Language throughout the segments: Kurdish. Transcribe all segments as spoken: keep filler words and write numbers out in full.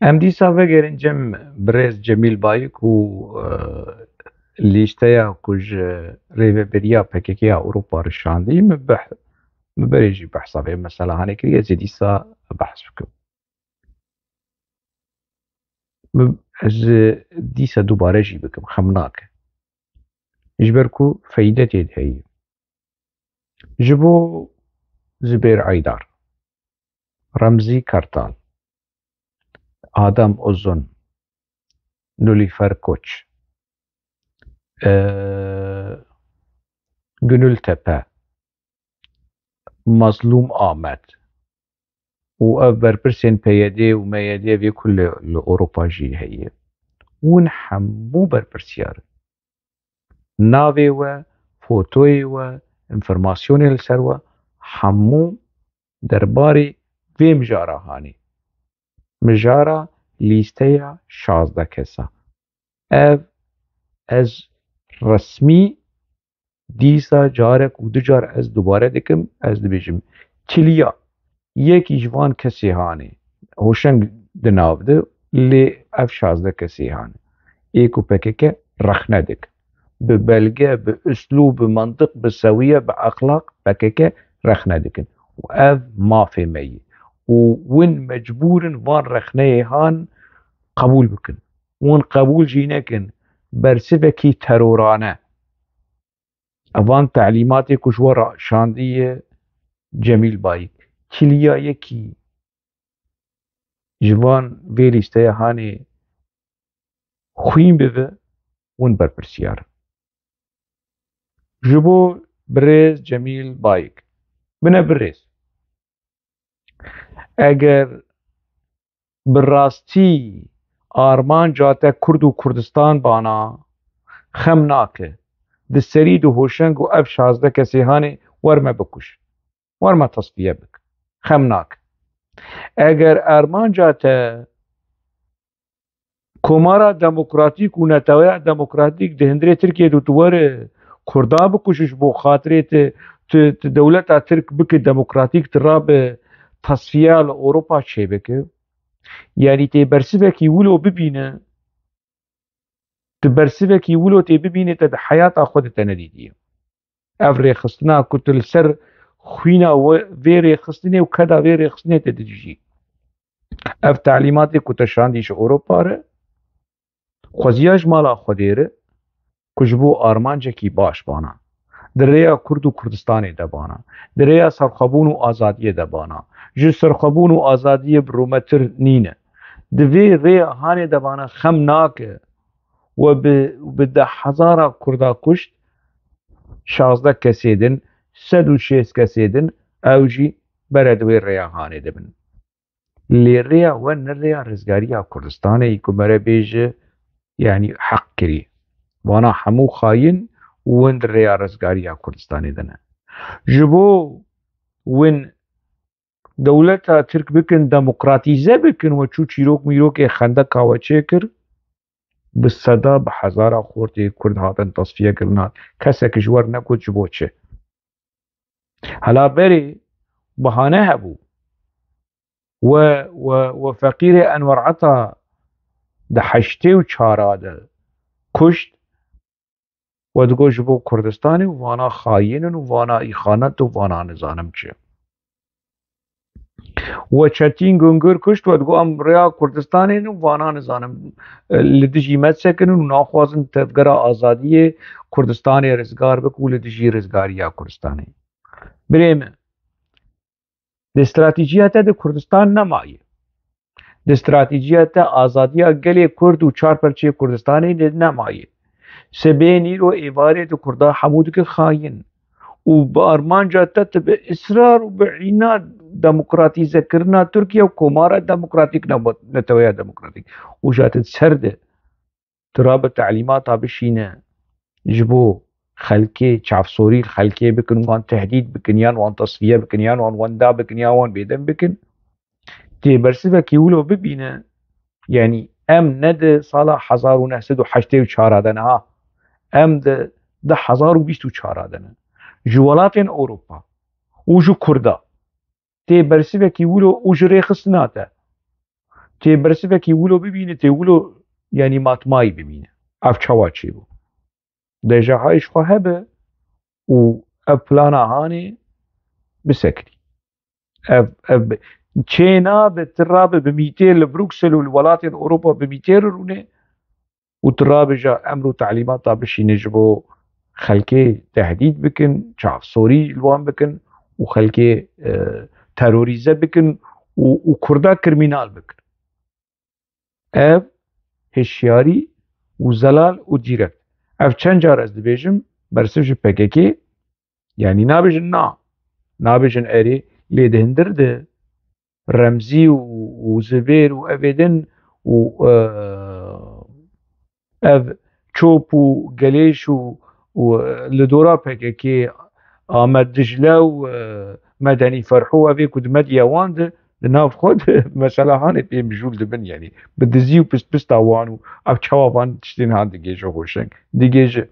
Em dîsa vegerin cem birêz Cemîl Bayik û, e, lîsteya ku ji rêveberiya P K K ya Ewropa re şandî, min beh-, min berê jî behsa vê mesela hanê kiriye, ez ê dîsa behs bikim. Min, ez dîsa dubare jî bikim, xem nake. Ji ber ku feyde tê de heye. Ji bo Zubêr Eydar, Remzî Kartal, Adem Uzun, Nilüfer Koç, e, Gönül Tepe, Mazlûm Amed û ev berpirsên P Y D û M Y D vê ku li, li Ewropa jî heye. Hûn hemû berpirsiyar in. Navê we, fotoyê we, înformasyonê li ser we, hemû derbarê vê mijara hanê. Mijara lîsteya şazdeh kesa. Ev ez resmî dîsa carek û du car ez dubare dikim, ez dibêjim, kiliya yekî ji van kesê hanê, hoşeng di nav de, lê ev şazdeh kesê hanê. Ê ku P K K rexne dikin. Bi belge, bi uslûb, bi mantiq, bi sewiye, bi exlaq P K K rexne dikin. Û ev mafê me ye. Û win mecbûr in van rexneyê han qebûl bikin. Win qebûl jî nekin, bersivekî terorane. Evan telîmatê ku ji we re şandiye Cemîl Bayik. Kiliya yekî ji van vê lîsteya hanê xwîn bibe, win berpirsiyar. Ji bo birêz Cemîl Bayik. Bine birêz. Eger bi rastî armanca te Kurd û Kurdistan bana, xem nake. Di serî di hoşeng û ev şazdeh kesê hanê wer me bikuş. Wer me tasfiye bik. Xem nake. Eger armanca te Komara Demokratîk û Neteweya Demokratîk di hundirê Tirkiyê de tu were Kurda bikuşî ji bo xatirê tu, tu, tu dewleta Tirk bike demokratîk, tu rabe tasfiya li Ewropa çêbike. Yanî tê bersivekî wilo bibîne, tu bersivekî wilo tê bibîne te di heyata xwe de te nedîtiye. Ev rêxistina ku tu li ser xwîna we, vê rêxistinê û keda vê rêxistinê te didijî. Ev telîmatê ku te şandî ji Ewropa re, xweziya ji mala Xwedê re, ku ji bo armancekî baş bana. Di rêya Kurd û Kurdistanê de bana. Di rêya serxwebûn û azadiyê de bana. Ji serxwebûn û azadiyê bi rûmetir nîne. Di vê rêya hanê de bana xem nake. We bi, bi deh hezara Kurda kuşt, şazdeh kesê din, sed û şêst kesê din, ew jî bere di wê rêya hanê de bin. Lê rêya we ne rêya rizgariya Kurdistanê yî ku mere bêje, yanî heq kirî. Wana hemû xayin û win di rêya rizgariya Kurdistanê de ne. Ji bo win dewleta Tirk bikin, demokratîze bikin, we çû çîrok mîrokê xendeka we çêkir, bi seda, bi hezara xortê Kurd hatin tasfiye kirina. Kesek ji we re negot ji bo çi. Hela berê bahane hebû. We, we, we feqîrê Enwer Ata di heştê û çar de kuşt. We digot ji bo Kurdistanê û vana xayîn in û vana îxanet û vana nizanim çi. We Çetîn Gungir kuşt, we digot em rêya Kurdistanê ne û vana nizanim, e, li dijî me disekin û naxwazin tevgera azadiyê Kurdistanê rizgar bik û li dijî rizgariya Kurdistanê. Birê min, di stratejiya te di Kurdistan nemaye. Di stratejiya te azadiya gelê Kurd û çar perçeyê Kurdistanê de nemaye. Sibê nîro êvarê di Kurda hemû dike xayin. Û bi armanca te tu bi israr û bi îna demokratîzekirina Tirkiye û Komara Demokratîk Nebe-, Neteweya Demokratîk. Û ja tu ser de tu rabe telîmata bişîne ji bo xelkê çavsorî xelkê bikin, wan tehdîd bikin, yan wan tasfiye bikin, yan wan wenda bikin, yan wan bêdeng bikin. Tê bersivekî wilo bibîne, yanî em ne di sala hezar û neh sed û heştê û çar de ne ha, em di du hezar û bîst û çar de ne. Ji welatên Ewropa û ji Kurda tê bersivekî wilo û ji rêxistina te Tê bersivekî wilo bibîne, tê wilo, yanî matmayî bibîne. Ev çawa çêbû? Deja hay ji xwe hebe û ev plana hanê bisekirî. Ev, ev bi-, çê nabe, tu rabe bi mîtê li Bruksel û li welatên Ewropa bi mîtê re rûne û tu rabêje emr û telîmata bişîne ji bo xelkê tehdîd bikin, çavsorî li wan bikin û xelkê, e, terorîze bikin û, û Kurda kirmînal bikin. Ev hişyarî û zelal û dîrekt. Ev çend car ez dibêjim, bersiv ji P K K, yanî nabêjin na, nabêjin erê, lê di hindir de Remzî û, û Zibêr û evê din û, e, ev çop û gelêş û, û, e, li dora P K K, Amed Dicle û, e, Medenî Ferho, evê ku di medya wan de, di nav xwe de mesela hanê pê mijûl dibin, yanî bi dizî û pistpista wan û ev çawa van tiştên han digêje hoşeng. Digêje.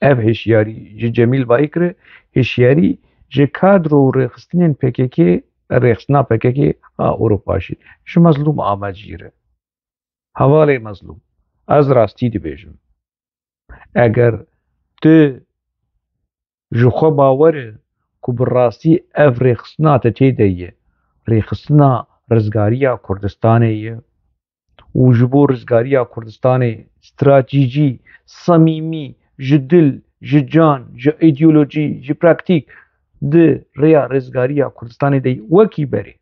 Ev hişyarî ji Cemîl Bayik re, hişyarî ji kadro û rêxistinên P K K, rêxistina P K K a Ewropa jî, ji Mezlûm Amed jî re. Hevalê Mezlûm, ez rastî dibêjim. Eger tu ji xwe bawer e ku bi rastî ev rêxistina te tê de ye, rêxistina rizgariya Kurdistanê ye û ji bo rizgariya Kurdistanê stratejî, samîmî, ji dil, ji can, ji îdeolojî, ji praktîk di rêya rizgariya Kurdistanê de ye, wekî berê.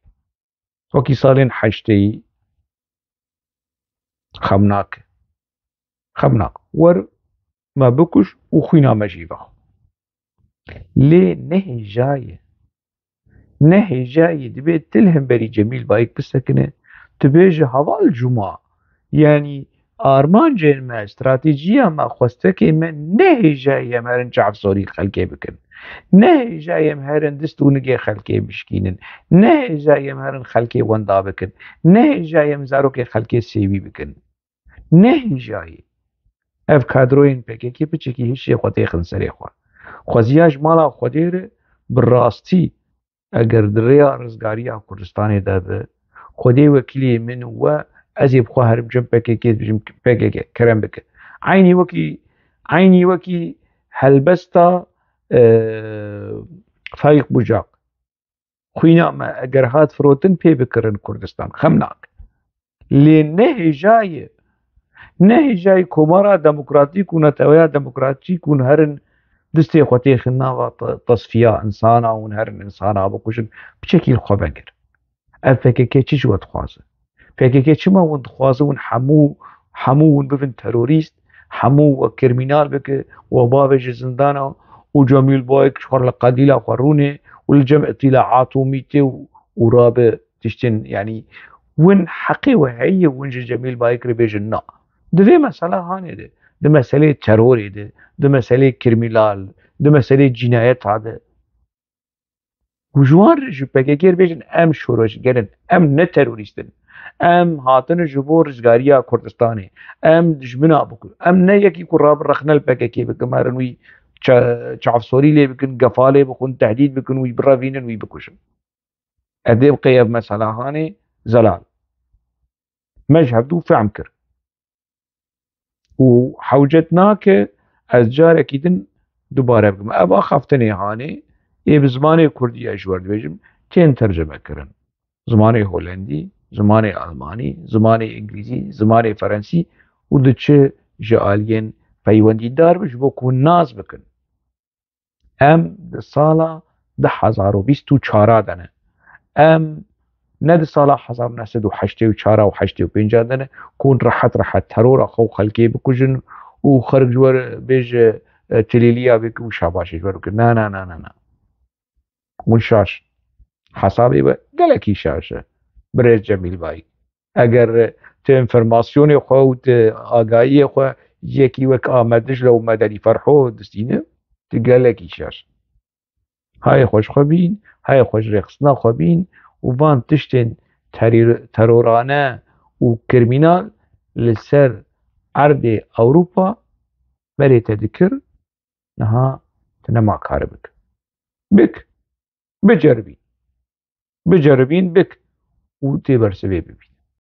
Wekî salên heşteyî xem nake. Xem nake. Wer me bikuş û xwîna me jî vexwe. Lê ne hêja ye. Ne hêja ye. Dibê tu li hemberî Cemîl Bayik bisekine, tu bêje heval Cuma. Yanî armancên me, stratejiya me, xwestekê me ne hêja ye em herin çavsorî xelkê bikin. Ne hêja ye em herin dist û nigê xelkê bişkînin. Ne hêja ye em herin xelkê wenda bikin. Ne hêja ye em zarokê xelkê sêwî bikin. Ne hêja ye. Ev kadroyên P K K piçekî hişê xwe têxin serê xwe. Xweziya ji mala Xwedê re bi rastî eger di rêya rizgariya Kurdistanê de bi, Xwedê wekîlê min û we, ez ê bi xwe herim cem P K K, dibêjim P K K kerem bike. Eynî wekî, eynî wekî helbesta, e, Faîq Bucak. Xwîna me eger hat firotin pê bikirin Kurdistan. Xem nake. Lê ne hêja ye. Ne hêja ye komara demokratîk û neteweya demokratîk hûn herin distê xwe têxin nava te-, tesfiya insana, hûn herin insana bikujin. Piçekî li xwe vegir. Ev P K K çi ji we dixwaze? P K K çima hûn dixwaze hûn hemû, hemû hûn bibin terorîst, hemû we kirmînal bike, we bavêje zindana û Cemîl Bayik ji xwe re li qedîla xwe rûnê û li cem îtîlaat û mîtê û, û rabe tiştên, yanî win heqê we heye, win ji Cemîl Bayik re bêjin na. Di vê mesela hanê de, di meselê terorê de, di meselê kirmînal, di meselê cînayeta de, û ji wan re ji P K K re bêjin, em şoreşger in, em ne terorîst in. Em hatine ji bo rizgariya Kurdistanê. Em dijmina bikin. Em ne yekî ku rabe rexne li P K K bikin, herin wî ça-, çavsorî lê bikin, gefa lê bixwin, tehdîd bikin, wî birevînin, wî bikujin. Edê bi qey ev mesela hanê zelal. Me ji hevdû fehm kir. Û hewcet nake ez carekî din dubare bikim. Ev axaftinê hanê ê bi zimanê kurdî ez ji we re dibêjim, tên tercime kirin. Zimanê holendî, zimanê almanî, zimanê îngilîzî, zimanê ferensî û diçe ji aliyên peywendîdar bi ji bo ku nas bikin. Em di sala du hezar û bîst û çar de ne. Em ne di sala hezar û neh sed û heştê û çar û heştê û pênc de ne, ku hûn rehet rehet terora xwe û xelkê bikujin û xelk ji we re bêje, e, tilîliya bikin û şabaşê ji we re bikin. Na, na, na, na, na. Hûn şaş in. Hesabê we gelekî şaş e. Birêz Cemîl Bayik. Eger tu înformasyonê xwe û tu agahiyê xwe yekî wek Amed Dicle û Medenî Ferho distîne, tu gelekî şer. Hayê xwe ji xwe bîn, hayê xwe ji rêxistina xwe bîn û van tiştên terîr-, terorane û kirmînal li ser erdê Ewropa berê te dikir, niha tu nema kare bik. Bik. Biceribîn. Biceribîn, bik. û tê bersivê bibît.